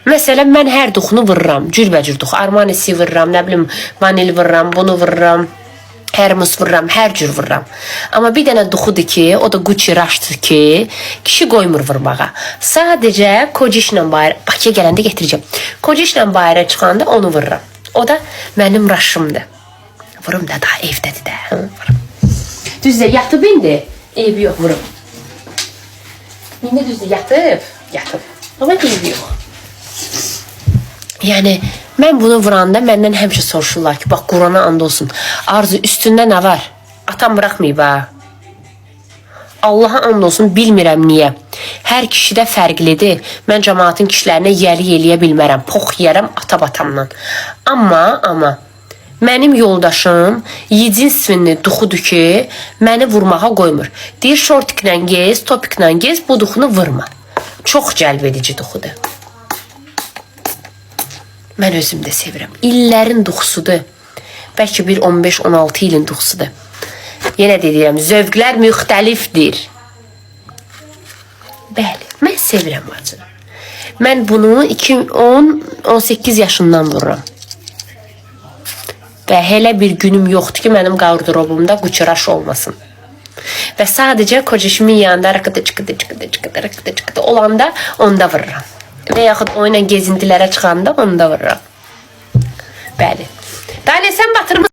Məsələn, mən hər duxunu vururam. Cürbəcür dux. Armanisi vururam, nə bilim, vanil vururam, bunu vururam. Hermes vururam, hər cür vururam. Amma bir dənə duxudur ki, o da Gucci Rush-dır ki, kişi qoymur vurmağa. Sadəcə kocişlə bayıra, Bakıya gələndə gətirəcəm. Kocişlə bayıra çıxanda onu vururam. O da mənim Rush-ımdır. Vurum da daha evdədir də. Hı, vurum. Düzdür, yatıb indi. Eybi yox, vurum. İndi düzdür, yatıb, yatıb. Amma eybi yox. Yəni mən bunu vuranda məndən həmişə soruşurlar ki, bax Qurana and olsun. Arzu üstündə nə var? Atam buraxmayıb ha. Allaha and olsun bilmirəm niyə. Hər kişidə fərqlidir. Mən cəmaatın kişilərinə yəli eləyə bilmərəm. Pox yeyərəm ata batamdan. Amma mənim yoldaşım единственный duxudur ki, məni vurmağa qoymur. Deyir şortiklə gez, topiklə gez, bu duxunu vurma. Çox cəlb edici duxudur. Mən özüm də sevirəm. İllərin duxusudur. Bəlkə bir 15-16 ilin duxusudur. Yenə də deyirəm, zövqlər müxtəlifdir. Bəli, mən sevirəm bacı. Mən bunu 2010-18 yaşından vururam. Və elə bir günüm yoxdur ki, mənim qardırobumda Gucci Rush olmasın. Və sadəcə kocişimin yanında rakıdı çıkıdı çıkıdı çıkıdı rakıdı çıkıdı olanda onda vururam. Və yaxud o ilə gezintilərə çıxanda onda vururam. Bəli. Dali sən batırmısan.